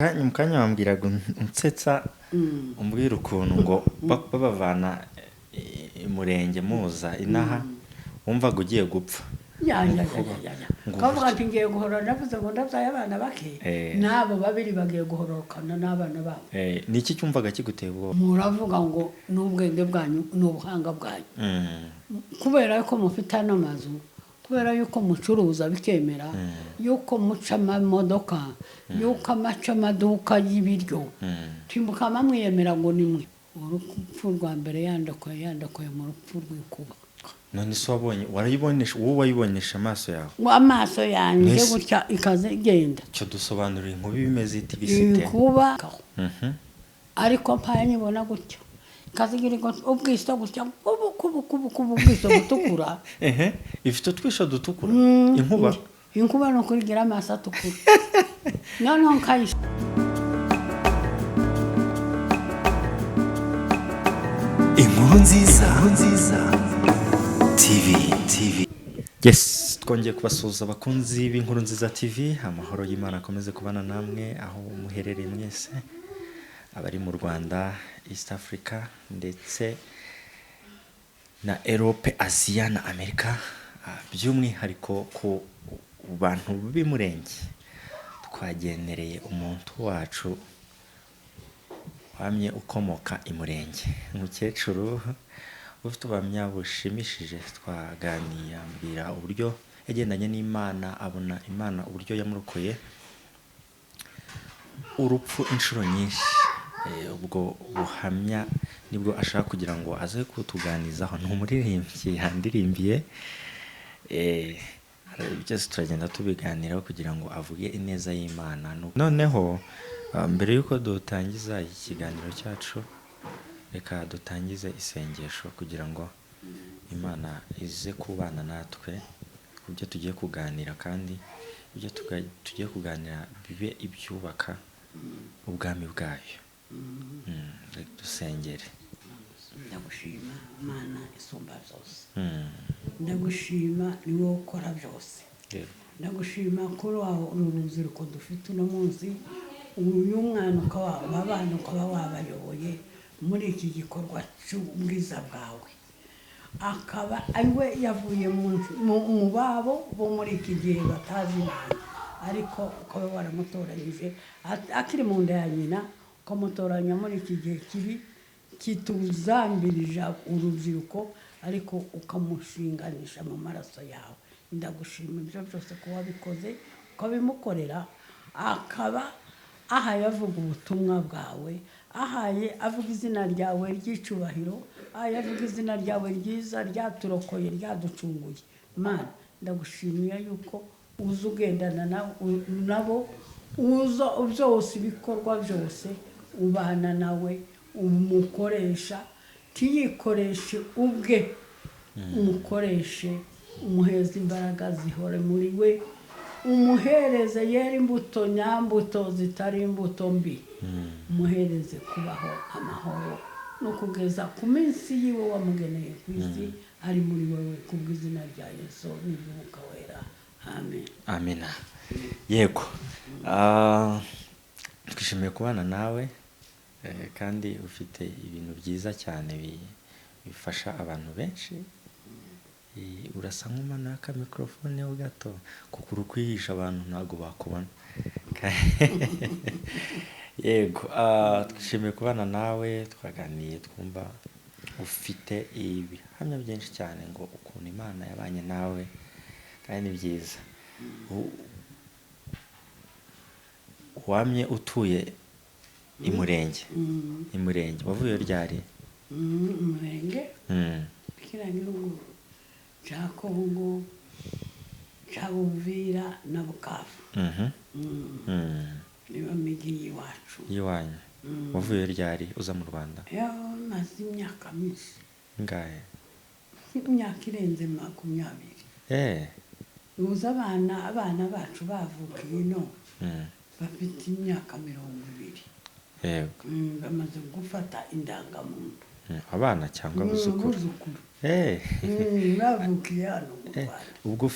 Mu kanya wambwiraga unsetsa, umbwira ukuntu ngo babavana umurenge muza inaha, wumvaga ugiye gupfa. Ya ya ya ya ya. Ngo Kavuga ati ngiye guhorora, navuze ngo ndabyaye abana bake, n'abo babiri bagiye guhororokana n'abana babo. Ni iki cyumvaga kiguteye ubwoba? Muravuga ngo n'ubwenge bwanyu n'ubuhanga bwanyu, kubera yuko mufite ano mazu, kubera yuko mucuruza bikemera, yuko muca amamodoka, yuko amaca amaduka y'ibiryo, timukama mwiyemera ngo ni mwe. Urupfu rwa mbere yandokoye, yandokoye mu rupfu rw'inkuba. None se wabonye, warayibonesha, wowe wayibonesha amaso yawe? Ngo amaso yanjye Mbese- gutya ikaza igenda. Cyo dusobanurira inkuba imeze ite, ibisite? Inkuba, ariko mpaye nyibona gutya, ikazigira ubwiso gutya, kubu kubu kubu kubu, ubwiso butukura. Ehe, ifite utwisho dutukura inkuba? Inkuba ni ukuri igira amaso atukura, noneho nkayisha. Inkuru nziza, inkuru nziza TV TV. Yes, twongeye kubasuhuza abakunzi b'Inkuru Nziza TV. Amahoro y'Imana akomeze kubana namwe aho muherereye mwese, abari mu Rwanda, East Africa ndetse na Europe, Aziya na Amerika, by'umwihariko ku bantu b'Imurenge. Twagenereye umuntu wacu wamye ukomoka i Murenge, umukecuru ufite ubuhamya bushimishije. Twaganiye ambwira uburyo yagendanye n'Imana, abona Imana uburyo yamurokoye urupfu inshuro nyinshi. Ubwo buhamya nibwo ashaka kugira ngo aze kutuganizaho. Ni umuririmbyi, yandirimbiye. Byose turagenda tubiganiraho kugira ngo avuge ineza y'Imana. Noneho mbere y'uko dutangiza iki kiganiro cyacu, reka dutangize isengesho kugira ngo Imana ize kubana natwe ku byo tugiye kuganira, kandi ibyo tugiye kuganira bibe ibyubaka ubwami bwayo. Reka dusengere. Ndagushima Mana isumba byose. Ndagushima, ni wowe ukora byose. Ndagushima kuri wawe uru rubyiruko dufite uno munsi, uyu mwana ukaba, aba bana ukaba wabayoboye muri iki gikorwa cy'ubwiza bwawe, akaba ari we yavuye mu babo bo muri iki gihe batazi Imana, ariko ukaba waramutoranyije akiri mu nda ya nyina, ukamutoranya muri iki gihe kibi kituzambirije urubyiruko, ariko ukamushinganisha mu maraso yawe. Ndagushima ibyo byose ko wabikoze, ukabimukorera, akaba ahaye avuga ubutumwa bwawe, ahaye avuga izina ryawe ry'icyubahiro, ahaye avuga izina ryawe ryiza ryaturokoye, ryaducunguye. Mana, ndagushimiye yuko uza ugendana nabo, uza byose, ibikorwa byose ubana nawe, umukoresha ntiyikoreshe ubwe, umukoreshe, umuheze imbaraga zihore muri we, umuhereze yera imbuto nyambuto zitari imbuto mbi, umuhereze kubaho amahoro no kugeza ku minsi yiwe wamugeneye ku isi ari muri wowe, kubw'izina rya Yesu n'iby'Umwuka Wera, amen. Amina. Yego, twishimiye kubana nawe, kandi ufite ibintu byiza cyane bifasha abantu benshi. Urasa nk'umanuye aka mikorofone ho gato, kuko uri kwihisha abantu ntabwo bakubona. Yego, twishimiye kubana nawe. Twaganiye twumva ufite ibihamya byinshi cyane ngo ukuntu Imana yabanye nawe, kandi ni byiza. Wamye utuye i Murenge? I Murenge wavuye ryari? Umurenge, kiriya gihugu cya Kongo, cya Buvira na Bukavu. Niyo migi y'iwacu. Y'iwanyu. Wavuye ryari uza mu Rwanda? Maze imyaka myinshi. Ngahe? Imyaka irenze 20. Uzi abana bacu bavukiye ino, bafite imyaka 20. Bamaze gufata indangamuntu. Abana cyangwa abuzukuru? Abuzukuru. Eh. Bavukiye hano mu Eh, Rwanda. Ubwo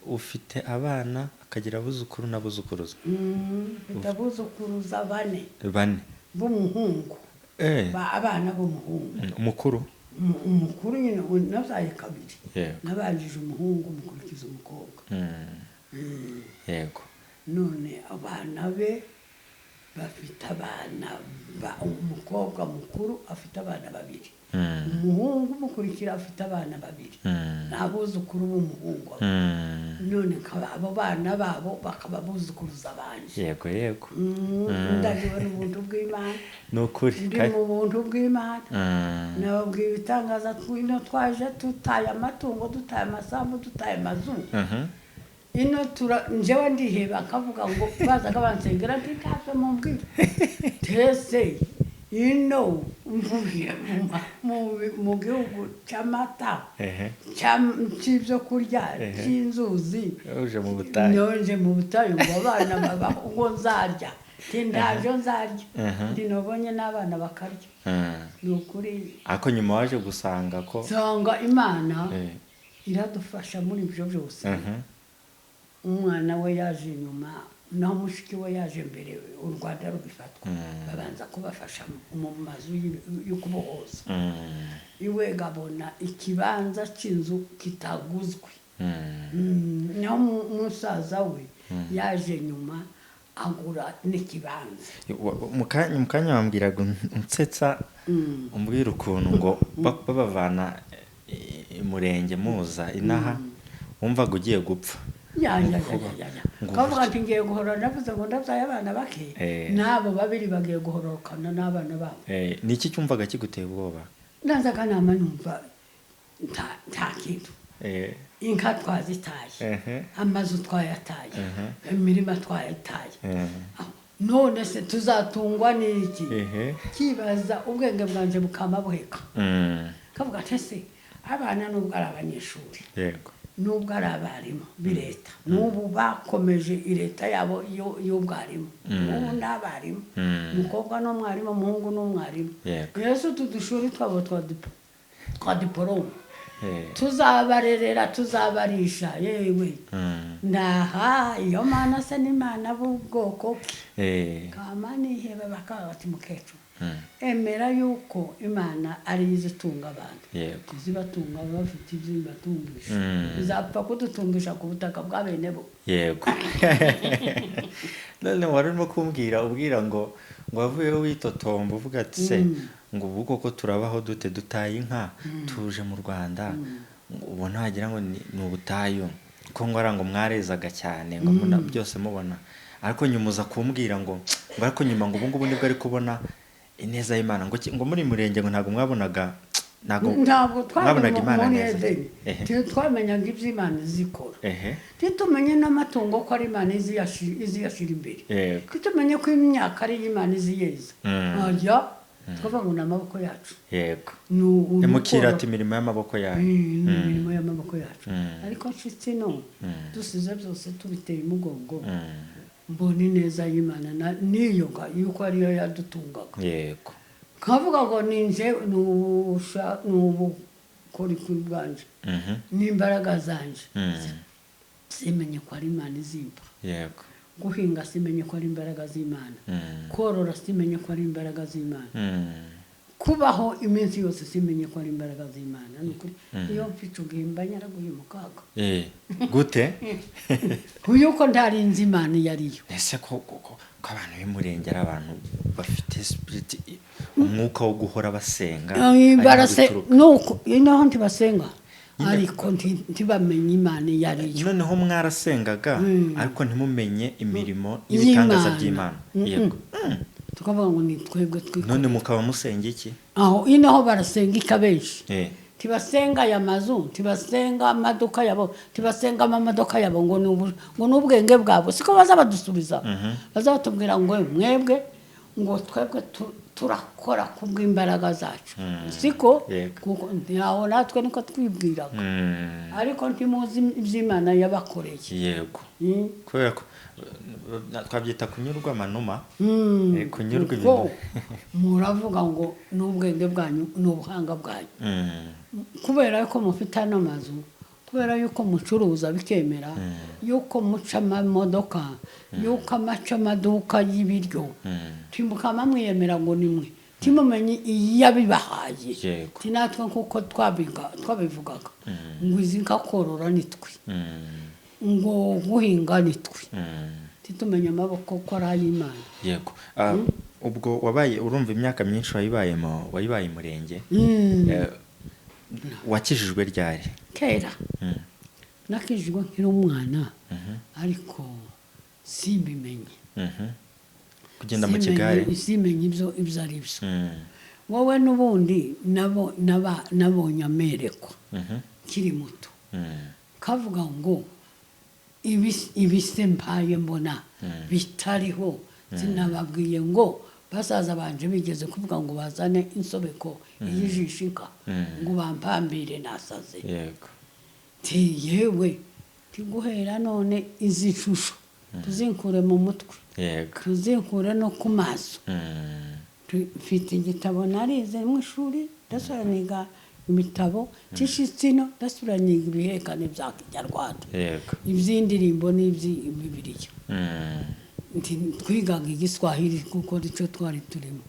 ufite abana, akagira abuzukuru n'abuzukuruza? Mfite abuzukuruza bane. Bane. B'umuhungu. Abana b'umuhungu. Umukuru? Umukuru nyine nabyaye kabiri. Yego. Nabanjije umuhungu, mukurikiza umukobwa. Yego. None abana be bafite abana, umukobwa mukuru afite abana babiri, umuhungu umukurikira afite abana babiri, ni abuzukuru b'umuhungu. None nkaba abo bana babo bakaba abuzukuruza banje. Yego yego. Ndagiwe n'ubuntu bw'Imana. Ni ukuri. Ndi mu buntu bw'Imana. Nababwiye ibitangaza, ino twaje dutaye amatungo, dutaye amasambu, dutaye amazu. Ino tura njyewe ndiheba, nkavuga ngo bazaga bansengera, nti ntacyo mumbwira, tese ino mvuye mu gihugu cy'amata, cy'ibyo kurya, cy'inzuzi. Uje mu butayu. Nonje mu butayu ngo abana babaho, ngo nzarya, nti ntabyo nzarya, nti nobonye n'abana bakarya. Ni ukuri. Ariko nyuma waje gusanga ko Nsanga Imana iradufasha muri ibyo byose. Umwana we yaje inyuma, naho mushiki we yaje mbere u Rwanda rugifatwa. Babanza kubafasha mu mazu yo kubohoza. Iwe gabona ikibanza cy'inzu kitaguzwe. Naho musaza we yaje nyuma agura n'ikibanza. Mu kanya wambwiraga unsetsa, umbwira ukuntu ngo babavana i Murenge muza inaha, wumvaga ugiye gupfa. Ya ya ya ya ya ya. Ngo Kavuga ati ngiye guhorora, navuze ngo ndabyaye abana bake, n'abo babiri bagiye guhororokana n'abana babo. Ni iki cyumvaga kiguteye ubwoba? Nazaga nama numva nta kintu. Inka twazitaye, amazu twayataye, imirima twayitaye. None se tuzatungwa n'iki? Kibaza ubwenge bwanjye bukama buheka. Kavuga ati ese abana nubwo ari abanyeshuri, nubwo ari abarimu b'ileta, n'ubu bakomeje ileta yabo y'ubwarimu, ubu ni abarimu. Umukobwa ni umwarimu, umuhungu ni umwarimu. Yesu, utu dushuri twabo twa diporome, tuzabarerera, tuzabarisha, yewe. Ndaha iyo Mana se n'Imana b'ubwoko bwe. Kama niheba, bakaba bati mukecuru, emera yuko Imana ari izitunga abantu. Izibatunga, baba bafite ibyo ibatungisha. Izapfa kudutungisha ku butaka bwa bene bo. Yego. None wari urimo kumbwira, ubwira ngo wavuyeho witotomba, uvuga ati se ngo ubu koko turabaho dute, dutaye inka tuje mu Rwanda, ngo ubona wagira ngo ni ubutayu, ko ngo ari ngo mwarezaga cyane, ngo muna byose mubona, ariko nyuma uza kumbwira ngo ariko nyuma ngo ubu ngubu nibwo ari kubona ineza y'Imana, ngo ngo muri Murenge ngo ntabwo mwabonaga, ntabwo Ntabwo twari mwabonaga Imana muri neza. Edeni. Twamenyaga ibyo Imana izikora, ntitumenye n'amatungo ko ari Imana iziyashira imbere. Ntitumenye ko imyaka ari Imana iziyeza. Ajya twavuga ngo ni amaboko yacu. Ni Mukirata imirimo y'amaboko yanyu. Ni imirimo y'amaboko yacu. Ariko nshitsi no dusize byose tubiteye umugongo, mbona ineza y'Imana n'iyo yuko ariyo yadutungaga. Nkavuga ngo ni nje, ni ubukorikori bwanje n'imbaraga zanje, simenye ko ari Imana izimpa. Guhinga simenye ko ari imbaraga z'Imana. Korora simenye ko ari imbaraga z'Imana. Kubaho iminsi yose simenye ko ari imbaraga z'Imana. Ni ukuri, iyo mfite ugihimba nyaraguye mu kaga. Gute? Yuko ntarinzi Imana iyo ariyo. Ese ko abantu b'Umurenge ari abantu bafite spirit, umwuka wo guhora basenga, ari Barase guturuka? Nuko inaho ntibasenga, ariko ntibamenye Imana iyo ariyo. Noneho mwarasengaga, ariko ntimumenye imirimo y'ibitangaza Y'Imana. by'Imana. Yego. Tukavuga ngo ni twebwe twikora. None mukaba musenga iki? Aho inaho barasenga ikabenshi. Ntibasenga aya mazu, ntibasenga amaduka yabo, ntibasenga amamodoka yabo, ngo ni ubwenge bwabo. Siko baza badusubiza, baza batubwira ngo mwebwe Ngo twebwe turakora kubw'imbaraga zacu, siko? Yego. Kuko ntaho natwe niko twibwiraga, ariko ntimuzi iby'Imana yabakoreye. Kubera ko twabyita kunyurwa amanuma. Kunyurwa Kuko ibintu. Muravuga ngo n'ubwenge bwanyu, n'ubuhanga bwanyu, kubera yuko mufite ano mazu, kubera yuko mucuruza bikemera, yuko muca amamodoka, yuko amaca amaduka y'ibiryo, timukama mwiyemera ngo nimwe, timumenye iyabibahaye. Tinatwe nkuko twabivugaga ngo izi nka korora ni twe, ngo guhinga ni twe, titumenye amaboko ko ari ay'Imana. Yego. Ubwo wabaye, urumva imyaka myinshi wayibayemo, wayibaye umurenge. Wakijijwe ryari? Kera. Nakijijwe nkiri umwana, ariko simbimenye. Kugenda mu kigare. Simenye ibyo ari byo. Wowe n'ubundi nabo nabonye amerekwa nkiri muto, kavuga ngo ibise mbaye mbona bitariho. Sinababwiye ngo basaza banje bigeze kuvuga ngo bazane insobeko iyijisho inka, ngo bampambire nasaze. Ti yewe, tiguhera none izi nshusho tuzinkure mu mutwe, tuzinkure no ku maso. Mfite igitabo narize mu ishuri, ndasubira niga ibitabo tishitsino, ndasubira niga ibihekane bya Kinyarwanda, iby'indirimbo n'iby'Bibiliya. Nti twigaga Igiswahili kuko nicyo twari turimo,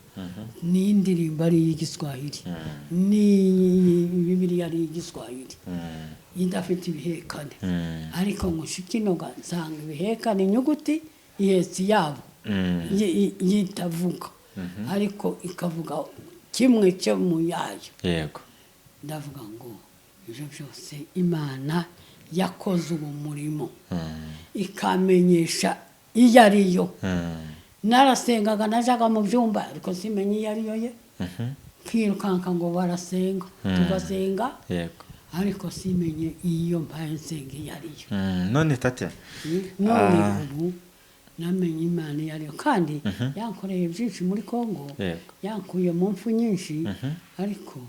n'indirimbo ari iy'Igiswahili, ni Bibiliya ari iy'Igiswahili idafite ibihekane. Ariko ngo nshikinoga nsanga ibihekane, inyuguti ihetse iyabo, yitavuga ariko ikavuga kimwe cyo mu yayo. Ndavuga ngo ibyo byose Imana yakoze uwo murimo, ikamenyesha iyo ari yo. Narasengaga, najyaga mu byumba, ariko simenye iyo ari yo ye. Nkirukanka ngo barasenga, tugasenga, ariko simenye iyo mbaye nsenga iyo ari yo. None tate, None ubu namenye Imana iyo ari yo, kandi yankoreye byinshi muri Kongo, yankuye mu mfu nyinshi, ariko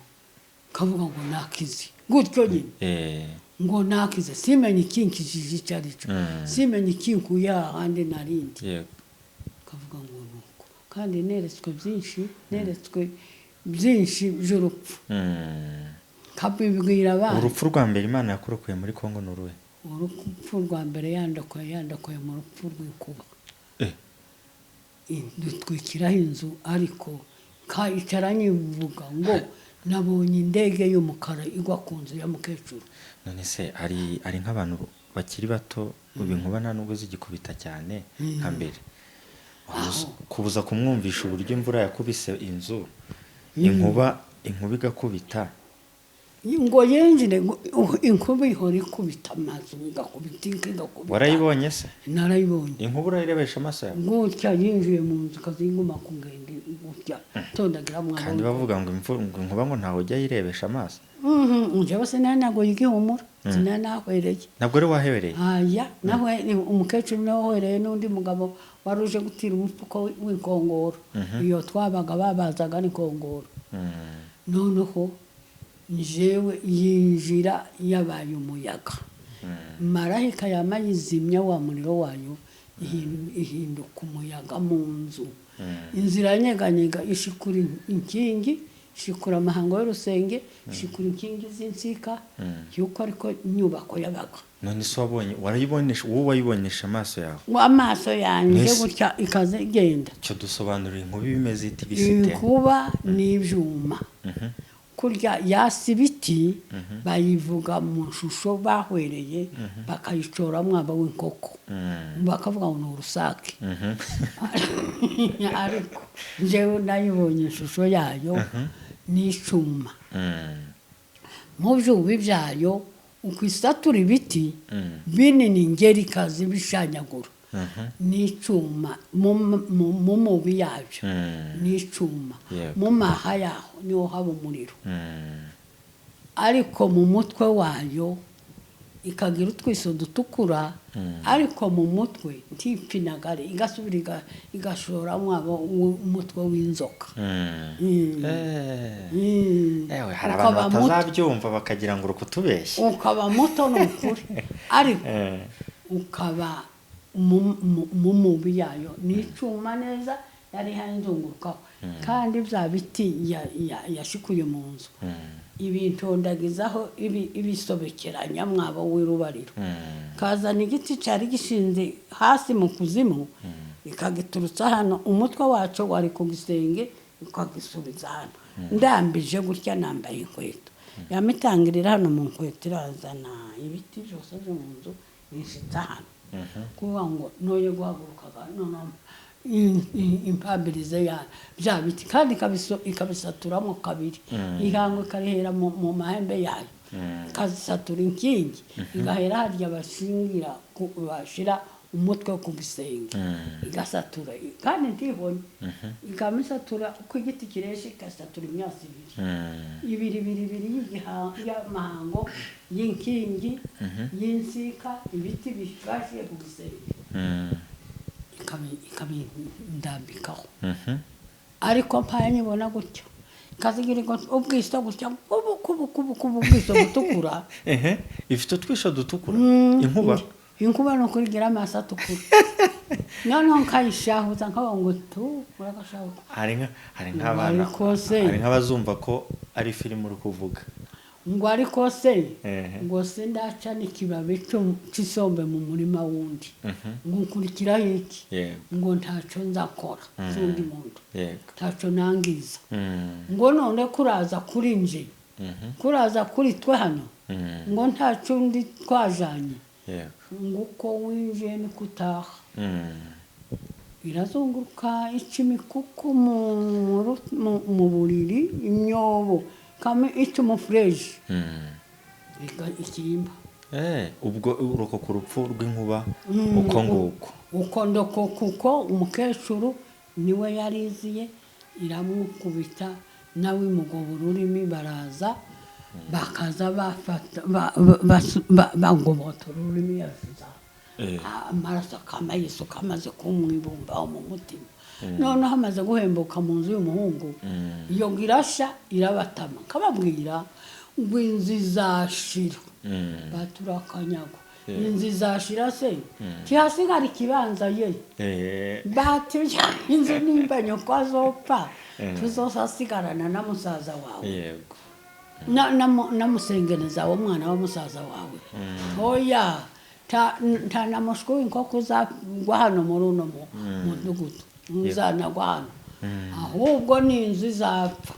kavuga ngo nakize gutyo nyine, ngo nakize, simenye ikinkijije icyo ari cyo, simenye ikinkuye ahandi narindi. Kavuga ngo nuko, kandi neretswe byinshi, neretswe byinshi by'urupfu, kabibwira abana. Urupfu rwa mbere Imana yakurokoye muri Kongo ni uruhe? Urupfu rwa mbere yandokoye mu rupfu rw'inkuba. Dutwikiraho inzu, ariko kayicara nyivuga ngo nabonye indege y'umukara igwa ku nzu ya mukecuru. None se ari nk'abantu bakiri bato, ubu inkuba nta nubwo zigikubita cyane nka mbere. Kubuza kumwumvisha uburyo imvura yakubise inzu, inkuba igakubita. Ngo yinjire, ngo inkuba ihora ikubita amazu, igakubita inka, igakubita. Warayibonye se? Narayibonye. Inkuba urayirebesha amaso yawe? Gutya yinjiye mu nzu, ikazinguma ku ngende gutya, tondagira mwana. Kandi bavuga ngo ngo inkuba ngo ntawe ujya ayirebesha amaso. Njyewe sinari nagoye igihumura, sinari nahwereye. Ntabwo ari wahebereye? Aya, nawe umukecuru niwe wahwereye, n'undi mugabo wari uje gutira umufuko w'inkongoro. Iyo twabaga babazaga n'inkongoro. Noneho njyewe yinjira yabaye umuyaga, marayika yama yizimya wa muriro wayo, ihinduka umuyaga mu nzu. Inzu iranyeganyega, ishikura inkingi, ishikura amahango y'urusenge, ishikura inkingi z'insika, yuko ariko inyubako yabaga. None se wabonye, warayibonesha, wowe wayibonesha amaso yawe? Ngo amaso yanjye gutya ikaza igenda. Cyo dusobanurira, inkuba imeze ite, ibisite? Inkuba ni ibyuma kurya yasi ibiti, bayivuga mu shusho bahwereye, bakayicora mwaba w'inkoko, bakavuga ngo ni urusake. Ariko njyewe nayibonye ishusho yayo n'icuma mu byubi byayo, uko isatura ibiti binini, ngeri ikaza ibishanyagura n'icuma mu mubi yabyo, n'icuma mu maha yaho niho haba umuriro. Ariko mu mutwe wayo Ikagira utwiso dutukura, ariko mu mutwe ntipfinagare, igasubira igashoramo umutwe w'inzoka. Ewe, hari abantu Ukaba muto. batazabyumva bakagira ngo uri kutubeshya. Ukaba muto, ni ukuri, ariko ukaba mu mubi yayo ni icyuma neza yari ihari nzungurukaho, kandi bya biti yashikuye mu nzu ibintondagizaho, ibisobekeranya mwabo w'irubariro. Kazana igiti cyari gishinze hasi mu kuzimu, ikagiturutsa hano, umutwe wacu wari ku gisenge, ukagisubiza hano. Ndambije gutya, nambaye inkweto, yamitangirira hano mu nkweto, irazana ibiti byose byo mu nzu inshitsa hano, kuvuga ngo noye guhagurukaga. Noneho impambirize ya bya biti, kandi ikabisaturamo kabiri, ihango ikarihera mu mahembe yayo, ikazisatura inkingi, igahera harya bashingira bashira umutwe ku gisenge, igasatura kandi ntihonye, ikamisatura uko igiti kireshe, igasatura imyasi ibiri, ibiri, ibiri, ibiri y'amahango y'inkingi y'insika, ibiti bifashe ku gisenge, ikabindambikaho. Ariko mpaye nyibona gutyo, ikazigira ubwiso gutya, kubu kubu kubu kubu, ubwiso butukura. Ehe, ifite utwisho dutukura inkuba? Inkuba ni ukuri igira amaso atukura. Noneho nkayishahuza, nkavuga ngo tu muragashahuza. Hari nk'abana Ariko se- hari nk'abazumva ko ari filime uri kuvuga. Ngo ariko se, ngo se ndaca n'ikibabi c'isombe mu murima wundi, ngo nkurikiraho iki? Ngo ntaco nzakora z'undi muntu, ntaco nangiza. Ngo none kuraza kuri nje, kuraza kuri twe hano, ngo ntaco undi twajanye, ngo uko winjiye niko utaha. Irazunguruka, ica imikuku mu buriri, imyobo kame, ica umufureji, ikimba. Ubwo urokoka urupfu rw'inkuba uko nguko? Uko ndoko, kuko umukecuru niwe yariziye, iramukubita nawe imugoba ururimi, baraza bakaza bafata bangobotora ururimi yasiza amaraso akama yisuka, amaze kumwibumbaho mu mutima. Noneho amaze guhembuka mu nzu y'umuhungu, iyo ngo irasha irabatama, nkababwira ngo inzu izashira. Baturakanyago, inzu izashira se, ntihasigara ikibanza ye? Bati inzu nimba nyoko azopfa, tuzosasigarana na musaza wawe, na musengeneza wo mwana wa musaza wawe. Oya, nta na mushwi w'inkoko uzagwa hano muri uno mudugudu, ntuzanagwa hano, ahubwo ni inzu izapfa.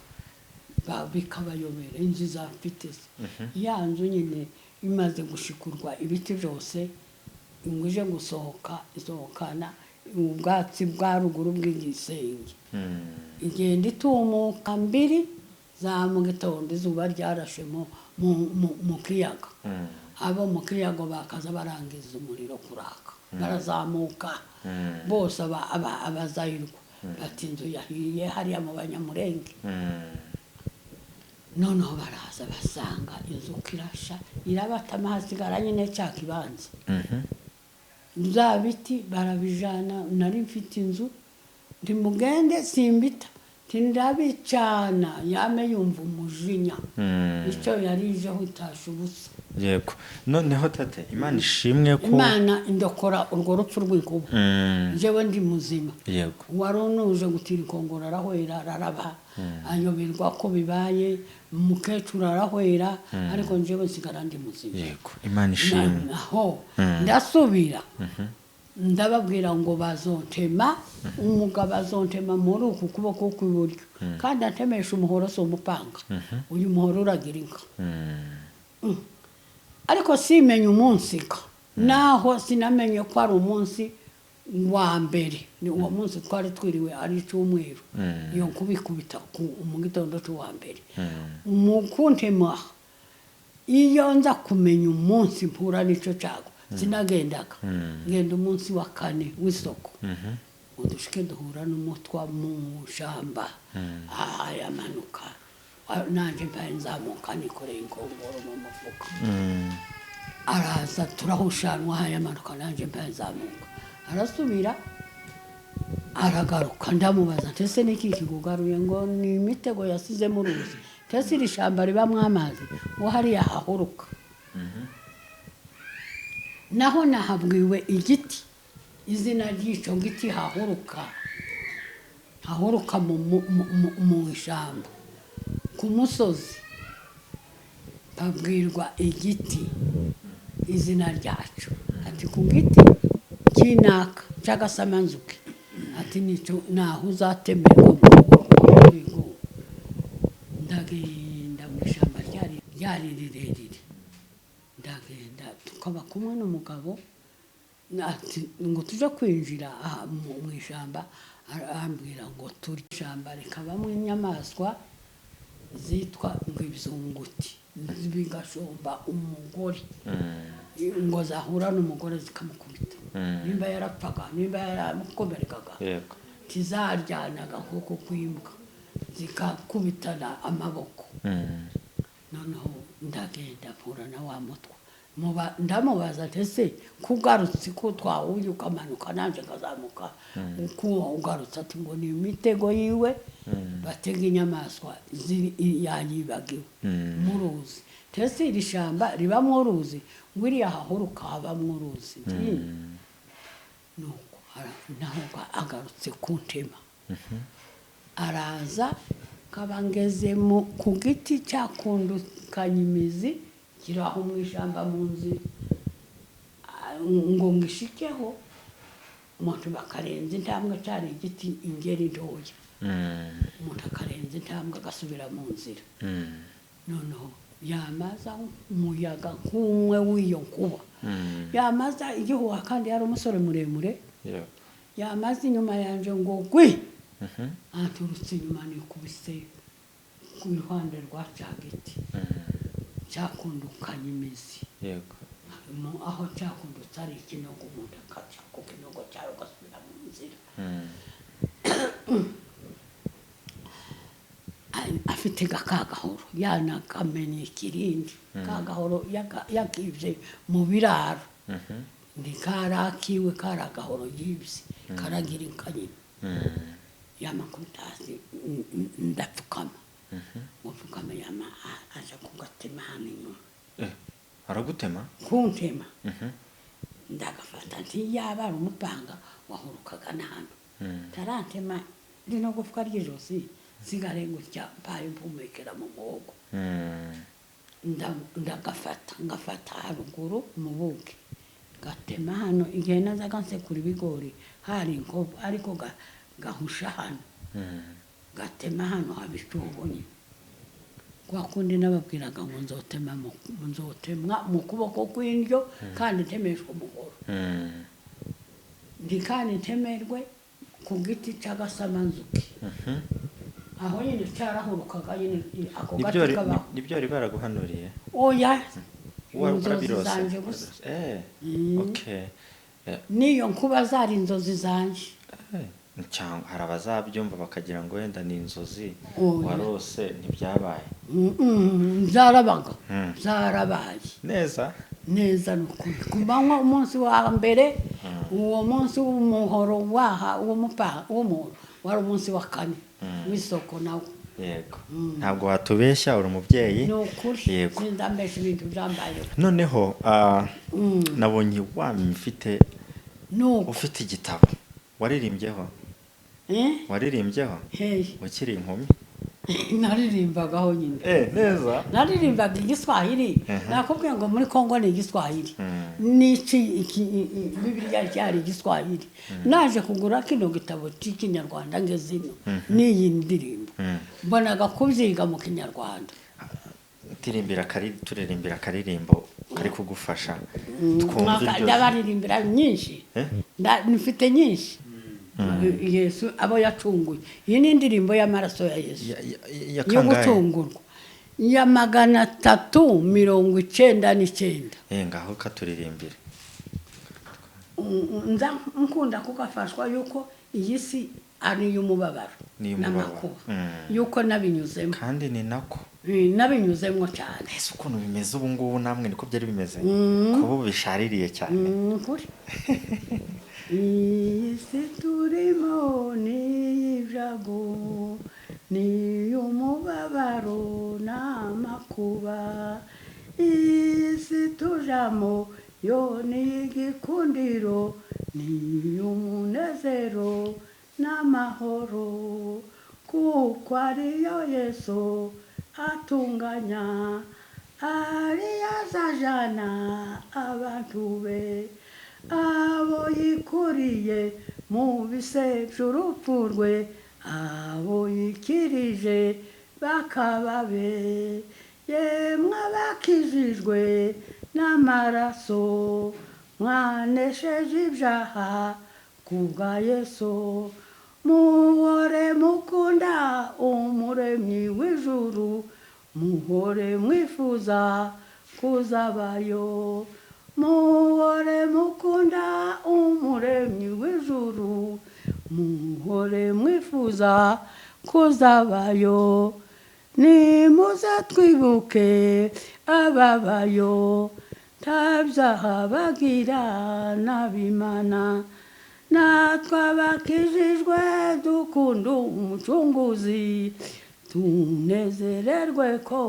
Bikabayobera, inzu izapfa iteze ya nzu nyine imaze gushikurwa ibiti byose, ngo ije gusohoka, isohokana ubwatsi bwa ruguru bw'igisenge, igenda itumuka mbiri za mu gitondo, izuba ryarashe mu kiyaga. Abo mu kiyaga bakaza barangiza umuriro kuraka, barazamuka bose, abazayirwa bati inzu yahiye hariya mu Banyamurenge. Noneho baraza basanga inzu uko irasha irabatama, hasigara nyine cya kibanza, bya biti barabijana. Nari mfite inzu, ntimugende simbita, tindabicana, yame yumva umujinya, icyo yari ijeho itasha ubusa. Yego, noneho tate, Imana ishimwe ko Imana indokora urwo rupfu rw'inkuba, njyewe ndi muzima. Wari unuje gutira inkongoro arahwera, araraba, ayoberwa ko bibaye. Umukecuru arahwera, ariko njyewe nsigara ndi muzima. Yego, Imana ishimwe. Aho ndasubira ndababwira ngo bazontema, umugabo azontema muri uku kuboko kw'iburyo, kandi antemesha umuhoro, si umupanga, uyu muhoro uragira inka. Ariko simenye umunsi ka naho, sinamenye ko ari umunsi wa mbere, ni uwo munsi twari twiriwe ari icyumweru. Iyo nkubikubita mu gitondo cy'uwa mbere mu kuntema, iyo nza kumenya umunsi mpura n'icyo cyago, sinagendaga. Ngenda umunsi wa kane w'isoko, udushike duhura n'umutwa mu shamba, ayamanuka, nanjye mbaye nzamuka nikoreye inkongoro mu mufuka. Araza turahushanwa, hayamanuka nanjye mbazamuka, arasubira aragaruka. Ndamubaza nti: "Ese niki kikugaruye?" Ngo ni imitego yasize mu ruzi. Ese iri shyamba ribamo amazi? Ngo hariya hahuruka. Naho nahabwiwe igiti, izina ry'icyo giti hahuruka, hahuruka mu ishyamba ku musozi. Babwirwa igiti izina ryacu, ati ku giti cy'inaka cy'agasamanzuki, ati nicyo naho uzatemerwa mu rugo rw'igihugu. Ndagenda mu ishyamba ryari rirerire, ndagenda tukaba kumwe n'umugabo, ati ngo tujye kwinjira aha mu ishyamba, arambwira ngo turi ishyamba rikabamo inyamaswa zitwa ngo ibizunguti, bigashomba umugore, ngo zahura n'umugore zikamukubita, nimba yarapfaga, nimba yaramukomerekaga. Tizaryanaga nk'uko kw'imbwa, zikakubitana amaboko. Noneho ndagenda mpura na wa mutwa. Ndamubaza nti: "Ese ko ugarutse, ko twahuye ukamanuka nanjye nkazamuka, uko ugarutse?" Ati ngo ni imitego yiwe batega inyamaswa yayibagiwe mu ruzi. Ese iri shyamba ribamo uruzi? Ngo iriya hahuruka habamo uruzi. Nti nuko naho agarutse kuntema, araza nkaba ngeze ku giti cyakundukanye imizi kiri aho mu ishyamba mu nzira. Ngo ngishikeho umuntu bakarenza intambwe, cyari igiti ingeri ntoya, umuntu akarenza intambwe agasubira mu nzira. Noneho yamaza umuyaga nk'umwe w'iyo nkuba, yamaza igihuha, kandi yari umusore muremure, yamaze inyuma yanjye ngo gwi, anturutse inyuma, nikubise ku ruhande rwa cya giti cyakundukanye imizi. Aho cyakundutse ari ikinogo, umuntu akaca ku kinogo cyawe ugasubira mu nzira. Afite ka gahoro yanakamenya ikirindi, ka gahoro yakibye mu biraro. Ni karakiwe, kari agahoro yibye, karagira inka nyine. Yamakubita hasi, ndapfukama, ngo mfukame, yama aja kugatema hano inyuma. Eh, aragutema? Kuntema. Ndagafata nti yaba ari umupanga wahurukaga na hano. Tarantema rino gufwa ry'ijosi, nsigare gutya mbaye mpumekera mu muhogo. Ndagafata, ngafata haruguru mu buki, gatema hano. Igihe nazaga nsekura ibigori hari inkovu, ariko gahusha hano, gatema hano haba icyobo nyine, kwa kundi nababwiraga ngo nzotema nzotemwa mu kuboko kw'indyo kandi ntemeshwa umuhoro. Ndi kandi ntemerwe ku giti cy'agasamanzuki. Aho nyine cyarahurukaga nyine ako Nibyo gati kabaho. Nibyo bari baraguhanuriye? Oya, inzozi Warabirose? zanje gusa. Okay. N'iyo nkuba zari inzozi zanje. Cyangwa hari abazabyumva bakagira ngo wenda ni inzozi Oya. warose, ntibyabaye. Zarabaga. Zarabaye. Neza. Neza, ni ukuri. Ku manywa, umunsi wa mbere, uwo munsi w'umuhoro waha w'umuhoro wari umunsi wa kane w'isoko nawo. Yego, ntabwo watubeshya, uri umubyeyi. Ni ukuri. Sinzambesha ibintu byambayeho. Noneho nabonye wamye ufite Nuko ufite igitabo waririmbyeho. Eh? Waririmbyeho Hehe? ukiri inkumi. Naririmbagaho nyine. Neza. Naririmbaga igiswahili. Nakubwiye ngo muri Kongo ni igiswahili. N'iki Bibiliya cyari igiswahili. Naje kugura kino gitabo cy'ikinyarwanda ngeze ino n'iyi ndirimbo, mbonaga kubyiga mu kinyarwanda. Turirimbira akaririmbo kari kugufasha twumva iryo. Ndabaririmbira nyinshi. Eh? Mfite nyinshi. Yesu abo yacunguye, iyi ni indirimbo y'amaraso ya Yesu Ya yo kangahe? gucungurwa, ya 399. Ngaho katuririmbire. Nza nkunda kugafashwa yuko iyi si ari iy'umubabaro Ni iy'umubabaro. n'amakuba, yuko nabinyuzemo. Kandi ni nako. Nabinyuzemo cyane. Ese ukuntu bimeze ubu ngubu, namwe niko byari bimeze, kuba ubu bishaririye cyane? Ukuri iyi si turimo ni iy'ibyago, ni iy'umubabaro n'amakuba. Iyi si tujamo yo ni igikundiro, ni iy'umunezero n'amahoro, kuko ariyo Yesu atunganya, ariyo azajana abantu be, abo yikuriye mu bise by'urupfu rwe, abo yikirije bakaba be. Yemwe abakijijwe n'amaraso, mwanesheje ibyaha kubwa Yesu, muhore mukunda Umuremyi w'ijuru, muhore mwifuza kuzabayo. Muhore mukunda Umuremyi w'ijuru, muhore mwifuza kuzabayo. Nimuze twibuke ababayo, nta byaha bagira n'abimana. Natwe abakijijwe dukunda Umucunguzi, tunezererwe ko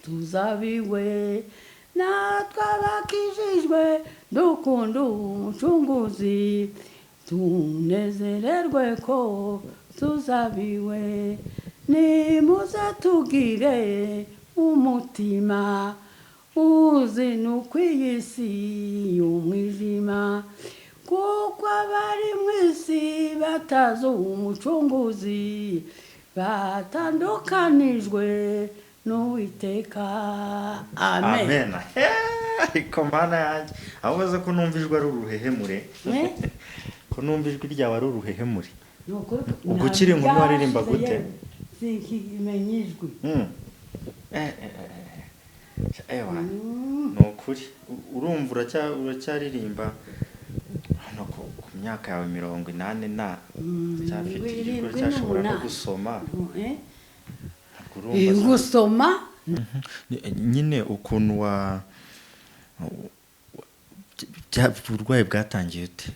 tuzabiwe. Natwe abakijijwe dukunda Umucunguzi, tunezererwe ko tuzabiwe. Nimuze tugire umutima uzinukwa iyi si y'umwijima, kuko abari mu isi batazi Umucunguzi batandukanijwe n'Uwiteka. Amen. Amen. Ariko Mana yanjye, aho ubaze ko numva ijwi ari uruhehemure? Eh? Ko numva ijwi ryawe ari uruhehemure? Ni ukuri. Ubwo ukiri inkumi waririmba gute? Sinkimenya ijwi. Ewa, ni ukuri. Urumva uracyaririmba hano ku myaka yawe 80 na uracyafite ijwi, 78. uracyashobora no gusoma? Eh? Ntabwo urumva Gusoma. Nyine ukuntu wa uburwayi bwatangiye ute?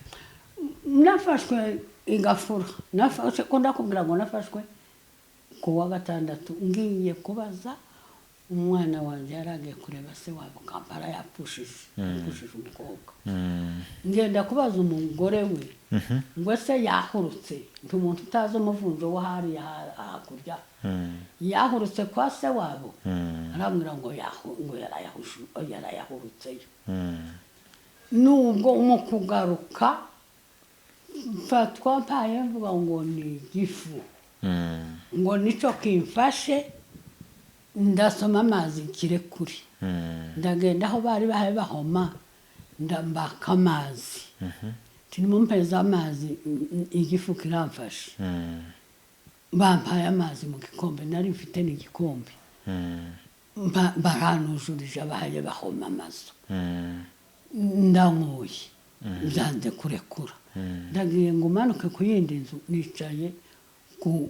Nafashwe igafura, nafashe ko ndakubwira ngo nafashwe ku wa gatandatu, ngiye kubaza umwana wanjye, yari agiye kureba se wabo Kampala, yapfushije umukobwa. Ngenda kubaza umugore we ngo ese yahurutse, ndi umuntu utazi umuvunjo wo hariya hakurya, yahurutse kwa se wabo? Arambwira ngo ngo yarayahurutseyo. Nubwo mu kugaruka mfatwa mpaye mvuga ngo ni igifu, ngo nicyo kimfashe. Ndasoma amazi kirekure, ndagenda aho bari bahaye bahoma, ndambaka amazi, nimumpeze amazi, igifu kiramfashe. Bampaye amazi mu gikombe, nari mfite n'igikombe. Baranujurije abahaye bahoma amazu. Ndanywuye, nzanze kurekura. Ndagiye ngo umanuke ku yindi nzu, nicaye ku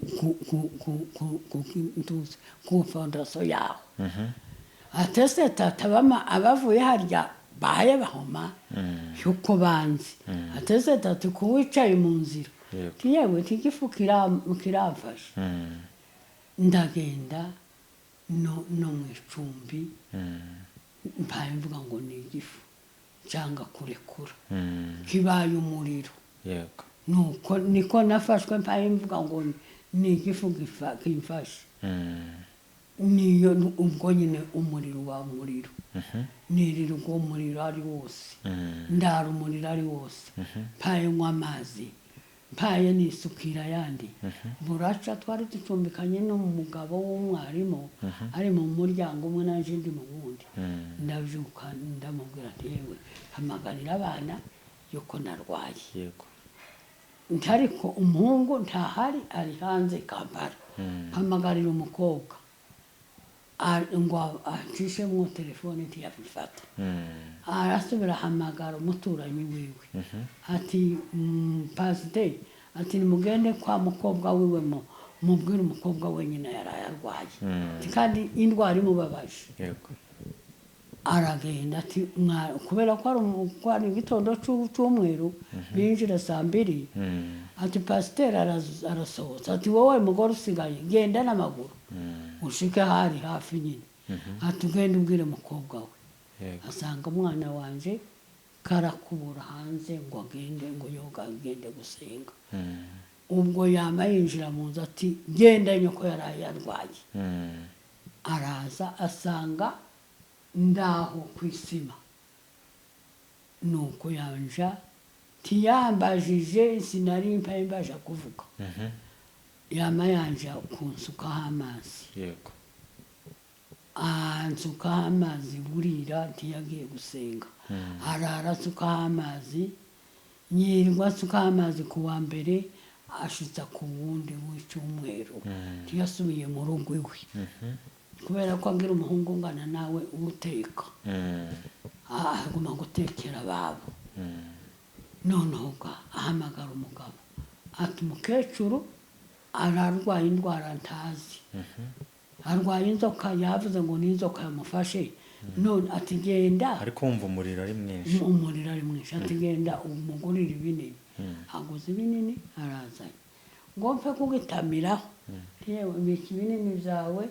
ntuzi, ku fondation yaho. Atese tata, bama abavuye harya bahaye bahoma yuko banzi? Atese tata, ko wicaye mu nzira? Yewe, igifu kiramfashe. Ndagenda no mu icumbi, mbaye mvuga ngo ni igifu cyangwa kurekura, kibaye umuriro. Nuko niko nafashwe, mbaye mvuga ngo ni igifu kimfashe. Niyo ubwo nyine umuriro wa umuriro, nirirwa umuriro ari wose, ndara umuriro ari wose, mpaye nywa amazi, mpaye nisukira ayandi. Buraca twari ducumbikanye n'umugabo w'umwarimu, ari mu muryango umwe naje ndi mu wundi. Ndabyuka ndamubwira nti: "Yewe, hamagarira abana yuko narwaye." Nti: "Ariko umuhungu ntahari, ari hanze Kampala. Hamagarira umukobwa ngo acishemo telefone." Ntiyabifata. Arasubira ahamagara umuturanyi wiwe ati: "Pasiteri Ati nimugende kwa mukobwa wiwe, mubwire umukobwa we nyina yaraye arwaye. Ati kandi indwara imubabaje. Aragenda ati kubera ko ari ko ari igitondo c'umweru, binjira saa 2. Ati pasiteri arasohotse, ati wowe mugore usigaye genda n'amaguru ushike hari hafi nyine, ati ugende ubwire mukobwa we. Asanga umwana wanje karakubura hanze ngo agende, ngo yoga agende gusenga. Ubwo yama yinjira mu nzu, ati genda, nyoko yaraye arwaye. Araza asanga ndaho ku isima. Nuko yanja ntiyambajije, sinari mpaye mbasha kuvuga. Yama yanja kunsukaho amazi. Ansukaho amazi burira, ntiyagiye gusenga. Arara asukaho amazi, yirirwa asukaho amazi ku wa mbere, ashitsa ku wundi w'icyumweru. Ntiyasubiye mu rugo iwe kubera ko agira umuhungu ungana nawe uteka. Aguma gutekera ababo. Noneho ga ahamagara umugabo, ati umukecuru ararwaye indwara ntazi, arwaye inzoka, yavuze ngo ni inzoka yamufashe. None ati genda. Ariko wumva umuriro ari mwinshi. Umuriro ari mwinshi. Ati genda umugurire ibinini. Aguze ibinini, arazanye ngo mpfe kugitamiraho. Yewe, bika ibinini byawe,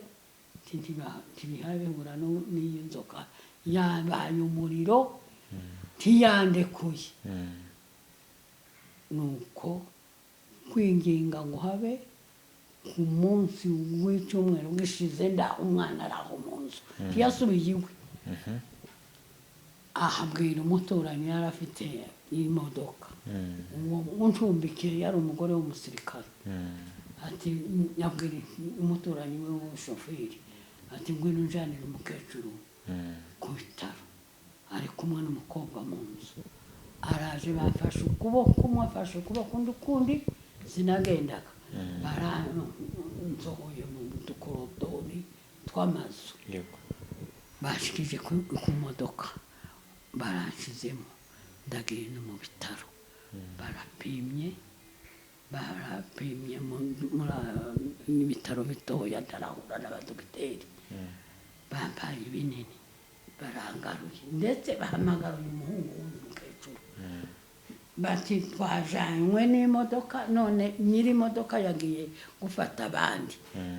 ntibihaye bihura n'iyi nzoka yabaye umuriro, ntiyandekuye. Nuko kwinginga ngo habe ku munsi w'icyumweru gishize, nda umwana ari aho mu nzu, ntiyasubiye iwe. Ahabwira umuturanyi yari afite imodoka. Uwo uncumbikiye yari umugore w'umusirikare. Ati yabwira umuturanyi we w'umushoferi, ati ngwino unjanire umukecuru ku bitaro, ari kumwe n'umukobwa mu nzu. Araje, bamfashe ukuboko, umwe afashe ukuboko, undi ukundi, sinagendaga. Baransohoye mu dukorodori tw'amazu. Bashikije ku modoka, baranshizemo, ndagenda mu bitaro. Barapimye, barapimye muri ibitaro bitoya, ndarahura n'abadogiteri, bampaye ibinini, barangaruye. Ndetse bahamagara uyu muhungu w'uyu mukecuru, bati twajanywe n'imodoka, none nyiri imodoka yagiye gufata abandi,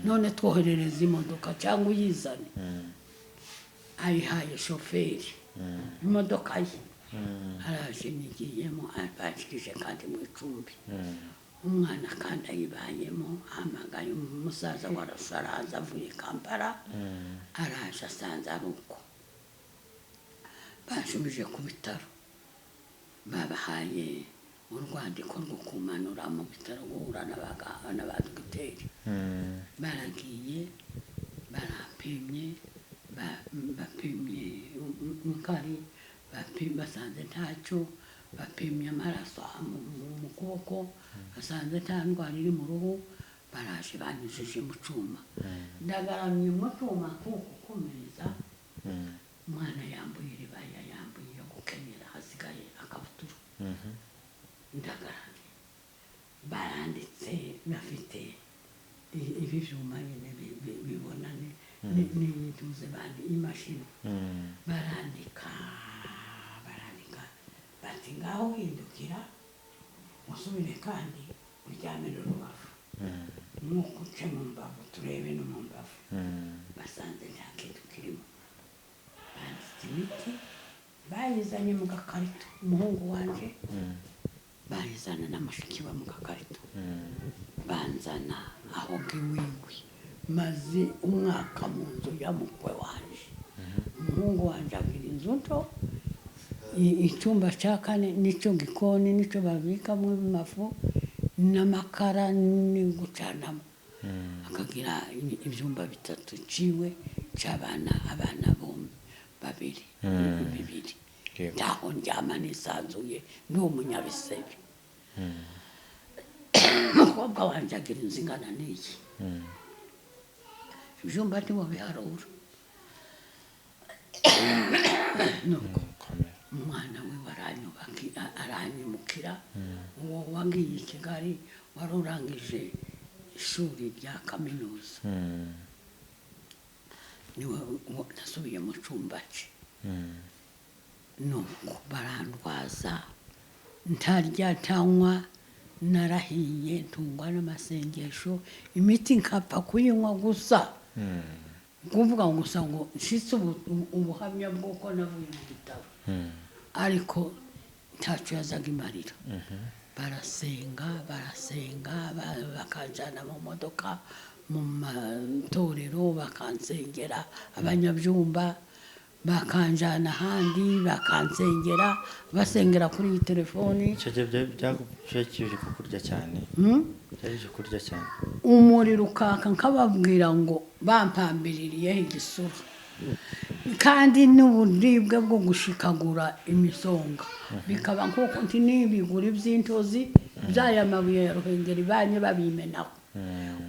none twoherereza imodoka cyangwa uyizane. Ayihaye shoferi imodoka ye, araje nyigiyemo, abanshikije kandi mu icumbi. Umwana kandi ayibayemo. Ahamagaye umusaza wa araza avuye Kampala, araje asanze ari uko. Banshubije ku bitaro, babahaye urwandiko rwo kumanura mu bitaro guhura n'abadogiteri. Baragiye, barapimye, bapimye inkari, basanze ntacyo. Bapimye amaraso mu kuboko, basanze nta ndwara iri mu ruhu. Baraje banyujije mu cyuma, ndagaramye mu cyuma kuko kumeza. Umwana yambuye iribaya, yambuye iyo gukenyera, hasigaye akabutura. Ndagaramye, baranditse, bafite ibi byuma nyine bibona n'intuze bandi imashini. Barandika, barandika, bati ngaho hindukira usubire kandi uryamire urubavu, nk'uko uce mu mbavu turebe no mu mbavu. Basanze nta kintu kirimo. Banditse imiti, bayizanye mu gakarito. Umuhungu wanje bayizana na mushiki we mu gakarito, banzana aho ngiwiwe. Maze umwaka mu nzu ya mukwe wanje. Umuhungu wanje agira inzu nto, icyumba cya kane nicyo gikoni, nicyo babikamo amafu n'amakara ni gucanamo. Akagira ibyumba bitatu, ciwe, cy'abana, abana bombi babiri, bibiri. Ntaho ndyama nisanzuye, ndi umunyabisebe. Umukobwa wanjye agira inzu ingana n'iyi, ibyumba ntibo biharura. Nuko Komera. Umwana we aranyimukira. Uwo wagiye i Kigali wari urangije ishuri rya kaminuza, niwe nasubiye mu cyumba cye. Nuko barandwaza, ntarya, ntanywa, narahiye, ntungwa n'amasengesho, imiti nkapfa kuyinywa gusa, kuvuga gusa ngo nshitse ubuhamya bw'uko navuye mu bitaro, ariko ntacyo yazaga imarira. Barasenga, barasenga, bakanjyana mu modoka mu matorero, bakansengera abanyabyumba, bakanjyana ahandi bakansengera, basengera kuri iyi telefoni. Icyo gihe byari kukurya cyane? Hmm? Byari kukurya cyane? Umuriro ukaka, nkababwira ngo bampambiririyeho igisura, kandi n'uburibwe bwo gushikagura imisonga bikaba nk'uko nti n'ibiguri by'intozi by'aya mabuye ya Ruhengeri banye babimenaho.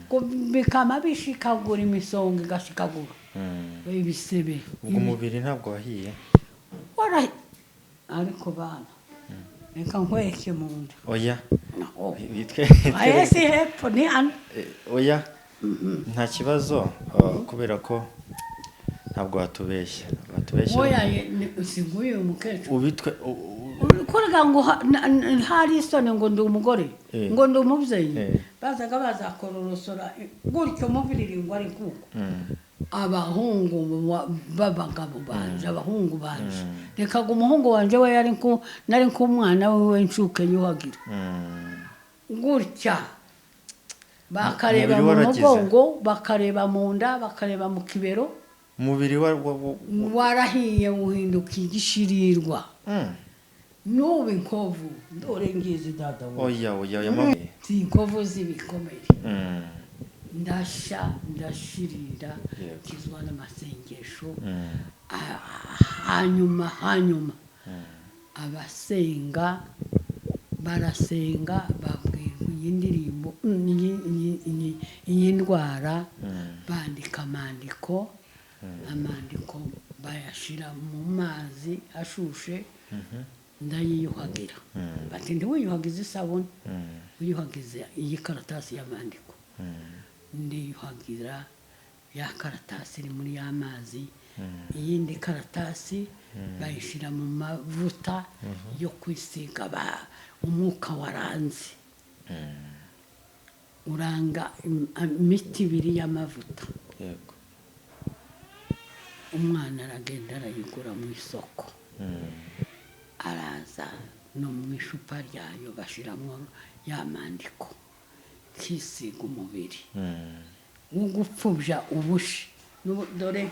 Ngo bikama bishikagura imisonga, igashikagura ibisebe. Ubwo umubiri ntabwo wahiye? Ariko bana, reka nkwereke mu nda. Oya. Naho. Bitwe. Aya si hepfo, ni hano. Oya, nta kibazo, kubera ko ntabwo watubeshya, ntabwo watubeshya. Oya, si nguyu umukecuru. Ubitwe Kurega ngo hari isoni ngo ndi umugore, ngo ndi umubyeyi. Bazaga bazakororosora gutyo mubiriri ngo ari kuko abahungu b'abagabo banje, abahungu banje, reka ngo umuhungu wanje we yari nari nk'umwana we w'incuke yuhagira gutya, bakareba Umubiri mu waragize. mugongo, bakareba mu nda, bakareba mu kibero. Umubiri Warahiye, uhinduka igishirirwa. N'ubu inkovu dore ngizi, data we. Oya, oya, oya, mama. Si inkovu z'ibikomere. Ndasha, ndashirira. Kizwa n'amasengesho. Hanyuma abasenga barasenga, babwirwa iyi ndirimbo, iyi ndwara. Bandika amandiko, bayashyira mu mazi ashushe, ndayiyuhagira. Bati ntiwiyuhagize isabune, wiyuhagize iyi karatasi y'amandiko. Ndiyuhagira ya karatasi iri muri ya mazi. Iyindi karatasi bayishyira mu mavuta yo kwisiga. Umwuka waranze uranga imiti ibiri y'amavuta. Umwana aragenda arayigura mu isoko, araza no mu icupa ryayo, bashyiramo ya mandiko, kisiga umubiri wo gupfubya ubushi. Dore,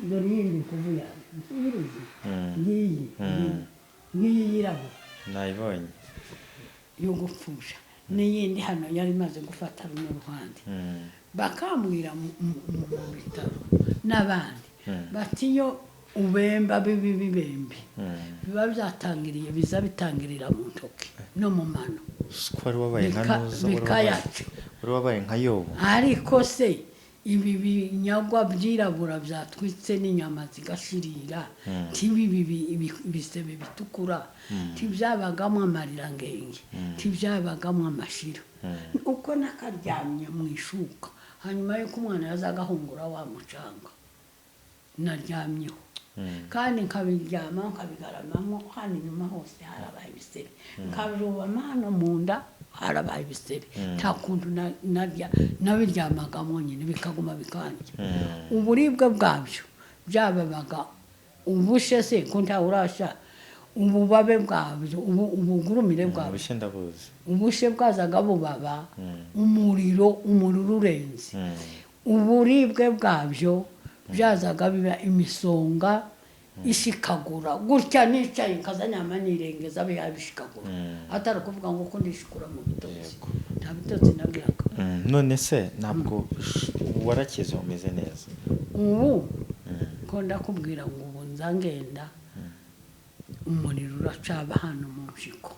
dore iyindi nkovu yawe. Ntuyiruzi? Ngiyi, ngiyi yirabura. Nayibonye. Yo gupfubya, n'iyindi hano yari imaze gufata runo ruhande. Bakambwira mu bitaro n'abandi bati iyo ubemba bibi bibembe, biba byatangiriye, biza bitangirira mu ntoki no mu mano. Ko wari wabaye nka Nuza, Bikayaca. wari wabaye nka Yobu. Ariko se ibi binyagwa byirabura byatwitse n'inyama zigashirira, ntibibi ibisebe bitukura, ntibyabagamo amarira ngenge, ntibyabagamo amashira, uko nakaryamye mu ishuka hanyuma y'uko umwana yazaga ahungura wa mucanga naryamyeho, kandi nkabiryama nkabigaramamo. Hano inyuma hose harabaye ibisebe, nkabirubama hano mu nda harabaye ibisebe. Nta kuntu narya, nabiryamagamo nyine bikaguma bikandya. Uburibwe bwabyo byababaga ubushe se ko ntawe urasha ububabe bwabyo, ubugurumire bwabyo. Ubushye ndabuzi. Ubushe bwazaga bubaba umuriro, umuriro urenze. Uburibwe bwabyo byazaga biba imisonga ishikagura gutya, nicaye nkazanyama nirengeza bishikagura, atari ukuvuga ngo ko ndishikura mu bitotsi. Nta bitotsi nagiraga. None se ntabwo warakize, umeze neza? Ubu ko ndakubwira ngo ubu nza ngenda, umuriro uracaba hano mu mpyiko.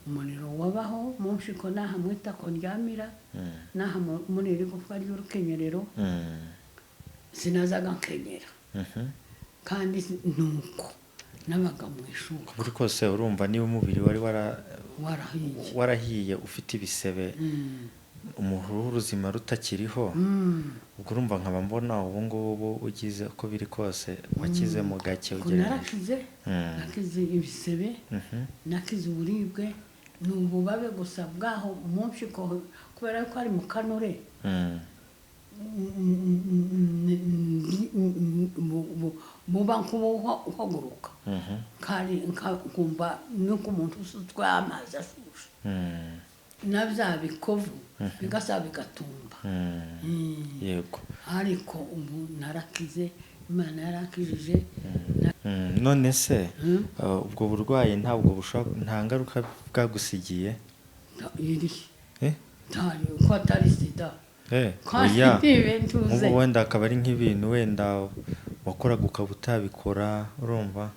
Umuriro wabaho mu mpyiko n'aha mu itako ndyamira, n'aha muri iri gufwa ry'urukenyerero. Sinazaga nkenyera. Kandi nuko Nabaga mu ishuka. Buri kose urumva niba umubiri wari Warahiye. warahiye, ufite ibisebe, umuhuru ruzima rutakiriho, ubwo urumva nkaba mbona ubu ngubu ugize uko biri kose wakizemo gake Ko ugereranyije. Narakize. Nakize ibisebe, nakize uburibwe, ni ububabe gusa bwaho mu mpyiko, kubera ko ari mu kanure. Buba nk'ubuhaguruka kari nkumva nuko umuntu usutswe amazi ashushe, na bya bikovu bigasa bigatumba. Yego. Ariko ubu narakize, Imana yarakijije. None se ubwo burwayi ntabwo bushobora, nta ngaruka bwagusigiye? Iri Eh? Ntayo, ko atari sida. Kandi Oya. ibintu Nk'ubu wenda akaba ari nk'ibintu wenda wakoraga ukaba utabikora, urumva,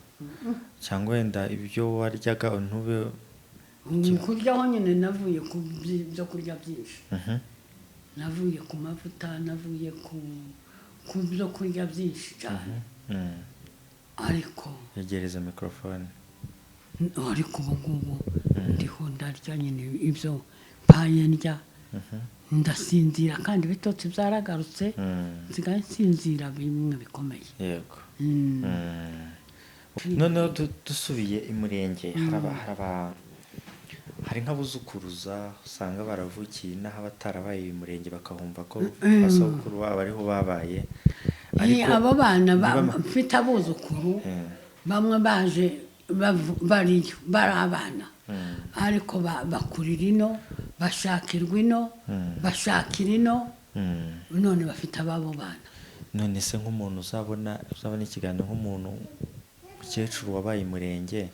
cyangwa wenda ibyo waryaga ntube Kuryaho nyine, navuye ku byo kurya byinshi. Navuye ku mavuta, navuye ku byo kurya byinshi cyane. Ariko Yegereza mikorofone. Ariko ubu ngubu ndiho ndarya nyine ibyo mpaye ndya, ndasinzira, kandi ibitotsi byaragarutse. Nsigaye nsinzira bimwe bikomeye. Yego. Noneho dusubiye i Murenge, hari nk'abuzukuruza usanga baravukiye inaha batarabaye i Murenge, bakahumva ko basogokuru babo ariho babaye. Abo bana mfite abuzukuru, bamwe baje bariyo bari abana, ariko bakurira ino, bashakirwa ino, bashakira ino, none bafite ababo bana. None se nk'umuntu uzabona ikiganiro, nk'umuntu umukecuru wabaye i Murenge,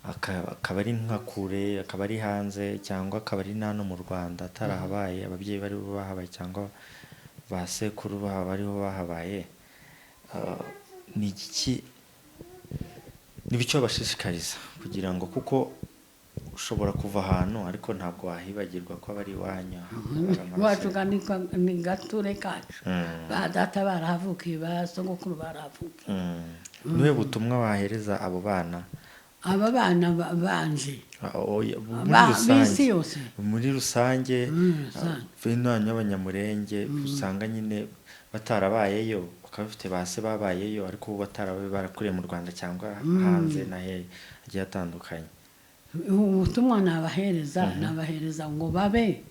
akaba ari nka kure, akaba ari hanze, cyangwa akaba ari n'hano mu Rwanda atarahabaye, ababyeyi bari bo bahabaye cyangwa ba sekuru babo ariho bahabaye, ni igiki, ni ibiki bashishikariza kugira ngo, kuko ushobora kuva ahantu ariko ntabwo wahibagirwa ko aba ari iwanyu, ari amaraso? Iwacu kandi ni gature kacu. Ba data barahavukiye, ba sogokuru barahavukiye. Niwe butumwa wahereza abo bana? Aba bana banje? Ah, oya, muri B'isi rusange. yose. Muri rusange. Muri rusange. Bino y'abanyamurenge usanga nyine batarabayeyo, bakaba bafite ba se babayeyo, ariko bo batarabaye, barakuriye mu Rwanda cyangwa hanze na he hagiye hatandukanye. Ubutumwa nabahereza ngo babe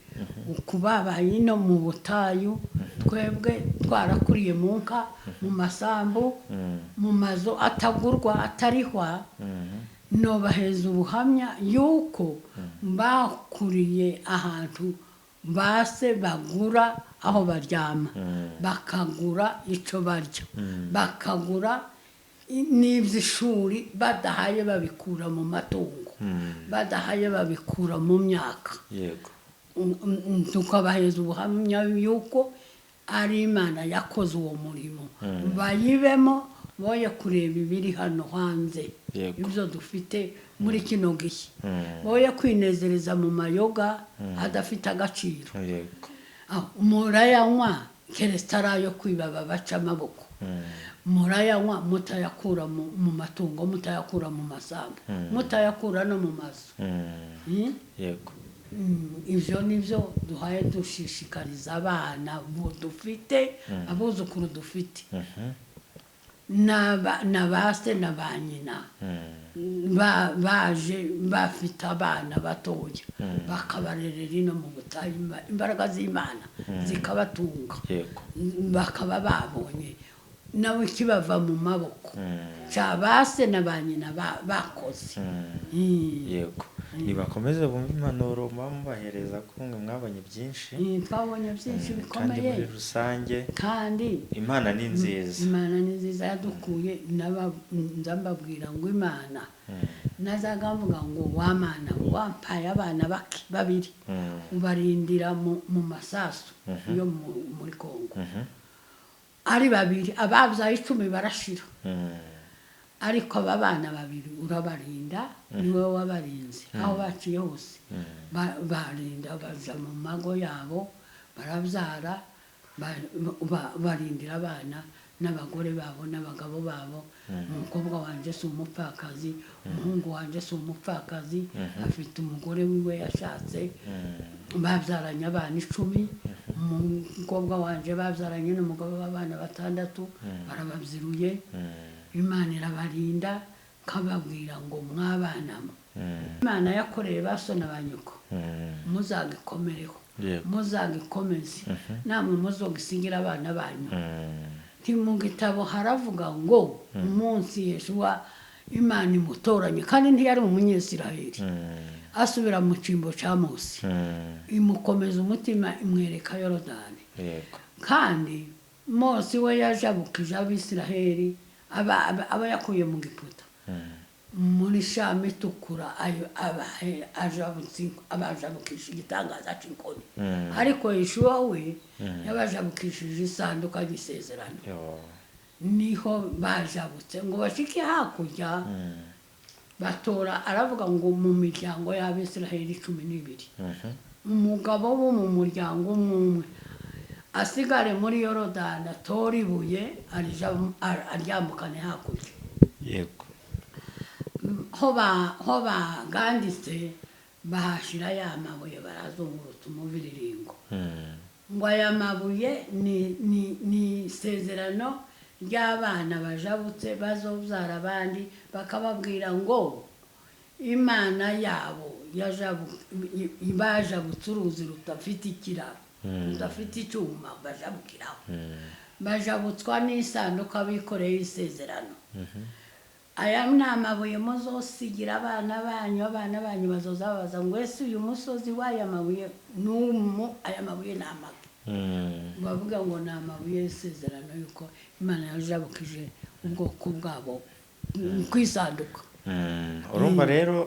uku babaye ino mu butayu, twebwe twarakuriye mu nka, mu masambu, mu mazu atagurwa, atarihwa. Nobaheza ubuhamya yuko bakuriye ahantu base bagura aho baryama, bakagura icyo barya, bakagura n'iby'ishuri, badahaye babikura mu matungo, badahaye babikura mu myaka. Tukabaheza ubuhamya yuko ari Imana yakoze uwo murimo, bayibemo, boye kureba ibiri hano hanze. Ibyo dufite muri kino gihe, boye kwinezereza mu mayoga adafite agaciro. Ah, murayanywa keretse ari ayo kwiba babaca amaboko. Murayanywa mutayakura mu matungo, mutayakura mu masambu, mutayakura no mu mazu. Yego. Ibyo ni byo duhaye dushishikariza abana dufite, abuzukuru dufite, na ba se na ba nyina baje bafite abana batoya, bakabarerera ino mu butayu, imbaraga z'Imana zikabatunga, bakaba babonye nawe kibava mu maboko cya ba se na ba nyina bakoze. Yego, nibakomeze bumve impanuro muba mubahereza, ko mwe mwabonye byinshi. Twabonye byinshi Kandi bikomeye. muri rusange Kandi Imana ni nziza. Imana ni nziza, yadukuye. Nza mbabwira ngo Imana, nazaga mvuga ngo wa Mana, wampaye abana bake babiri, ubarindira mu masasu yo muri Kongo, ari babiri, ababyaye 10 barashira, ariko aba bana babiri urabarinda, ni wowe wabarinze aho baciye hose. Barinda baja mu mago yabo, barabyara, barindira abana. N'abagore babo n'abagabo babo. Umukobwa wanjye si umupfakazi, umuhungu wanjye si umupfakazi, afite umugore wiwe yashatse, babyaranye abana 10. Umukobwa wanjye babyaranye n'umugabo w'abana 6, barababyiruye. Imana irabarinda. Kababwira ngo mwabanamo, Imana yakoreye ba so na ba nyoko, muzagikomereho, muzagikomeze, namwe muzogisigira abana banyu. Mu gitabo haravuga ngo umunsi Yeshuwa Imana imutoranye, kandi ntiyari umunyesiraheli, asubira mu cyimbo cya Mose, imukomeza umutima, imwereka Yorodani. Kandi Mose we yajabukije Abisiraheli aba yakuye mu Giputa, muri Shamu itukura, abajabukisha igitangaza cy'inkoni, ariko Yeshuwa we yabajabukishije isanduka y'isezerano. Niho bajabutse ngo bashike hakurya, batora. Aravuga ngo mu miryango y'Abisiraheli 12, umugabo wo mu muryango umwe umwe asigare muri Yorodani, atore ibuye aryambukane hakurya. Ho baganditse, bahashyira ya mabuye, barazungurutsa umuviriringo, ngo aya mabuye ni isezerano ry'abana bajabutse bazobyara abandi, bakababwira ngo Imana yabo bajabutse uruzi rudafite ikiraro, rudafite icyuma bajabukiraho, bajabutswa n'isanduka bikoreye isezerano. Aya ni amabuye muzosigira abana banyu, abana banyu bazoza babaza ngo ese uyu musozi w'aya mabuye n'umu, aya mabuye ni amabuye? Bavuga ngo ni amabuye y'isezerano, yuko Imana yajabukije ubwoko bwabo ku isanduka. Urumva rero,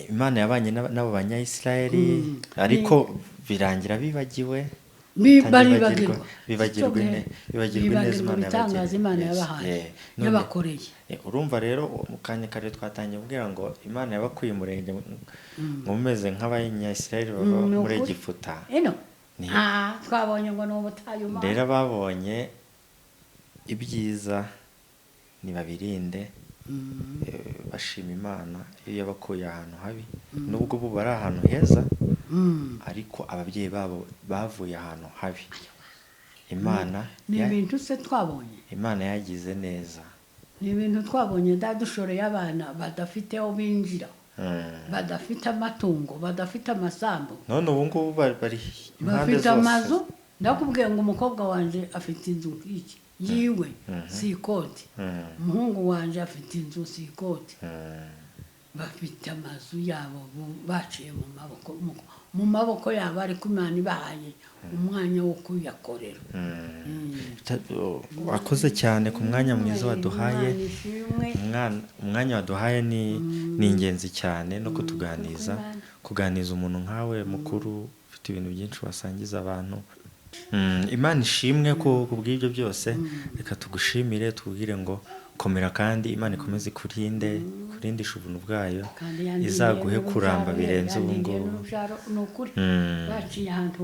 Imana yabanye n'abo Banyayisiraheli, ariko birangira bibagiwe. Baribagirwa. Bibagirwa bibagirwa ineza Imana ibitangaza Imana yabagiriye. yabahaye, None yabakoreye. Urumva rero, mu kanya kare twatangiye kubwira ngo Imana yabakuye umurenge ngo mumeze nk'Abanyayisiraheli bava Ni muri ukuri. Egiputa. Ino twabonye ngo ni ubutayu Mana. Rero ababonye ibyiza ntibabirinde, bashima Imana iyo yabakuye ahantu habi, nubwo ubu bari ahantu heza, ariko ababyeyi babo bavuye ahantu habi. Imana Ni ibintu se twabonye? Imana yagize neza. Ni ibintu twabonye dadushoreye abana badafite aho binjira, badafite amatungo, badafite amasambu. None ubu ngubu bari impande Bafite zose. amazu. Ndakubwiye ngo umukobwa wanjye afite inzu nk'iki yiwe, si ikoti. Umuhungu wanjye afite inzu, si ikoti. Bafite amazu yabo baciye mu maboko, mu maboko yabo, ariko Imana ibahaye umwanya wo kuyakorera. Wakoze cyane ku mwanya mwiza waduhaye. Imana ishimwe. Umwanya waduhaye ni ingenzi cyane no kutuganiza, Imana. kuganiza umuntu nkawe mukuru ufite ibintu byinshi wasangiza abantu. Imana ishimwe ku bw'ibyo byose. Reka tugushimire, tubwire ngo komera, kandi Imana ikomeze ikurinde, ikurindishe ubuntu bwayo, Kandi yandindiye izaguhe n'urubyaro, kuramba birenze ubu yandindiye ngubu. n'urubyaro, ni ukuri. Baciye ahantu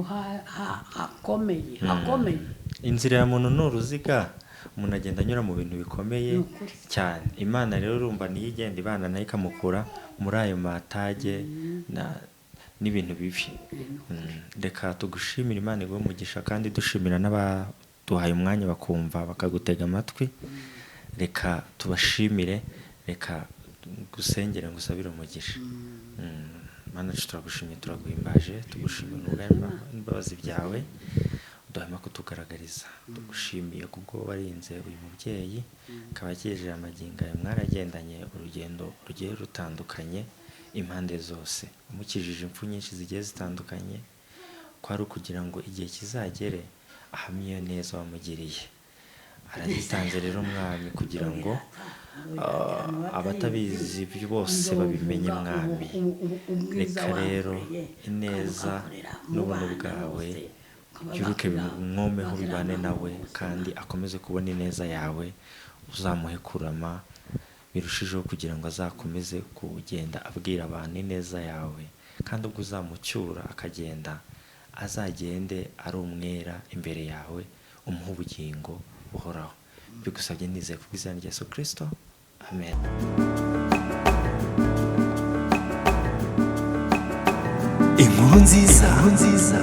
hakomeye, hakomeye. Inzira ya muntu ni uruziga, umuntu agenda anyura mu bintu bikomeye Ni ukuri. cyane. Imana rero urumva niyo igenda ibana nayo, ikamukura muri ayo matage n'ibintu bibi. Reka tugushimire, Imana iguhe umugisha, kandi dushimira n'abaduhaye umwanya bakumva, bakagutega amatwi. Reka tubashimire, reka gusengere ngusabire umugisha. Mana yacu, turagushimye, turaguhimbaje, tugushimira ubwami n'imbabazi byawe uduhema kutugaragariza. Tugushimiye kubwo warinze uyu mubyeyi akaba agejeje amagingo aya, mwaragendanye urugendo rugiye rutandukanye impande zose, umukijije impfu nyinshi zigiye zitandukanye, kwari ukugira ngo igihe kizagere ahamye iyo neza wamugiriye. Aragitanze rero Mwami, kugira ngo abatabizi bose babimenye. Mwami, reka rero ineza n'ubuntu bwawe byuruke bimwomeho, bibane nawe, kandi akomeze kubona ineza yawe. Uzamuhe kurama birushijeho kugira ngo azakomeze kugenda abwira abantu ineza yawe, kandi ubwo uzamucyura akagenda, azagende ari umwera imbere yawe. umuhe ubugingo buhoraho. Bigusabye nizeye ku bw'izina rya Yesu Kirisito, amen. Inkuru nziza, inkuru nziza.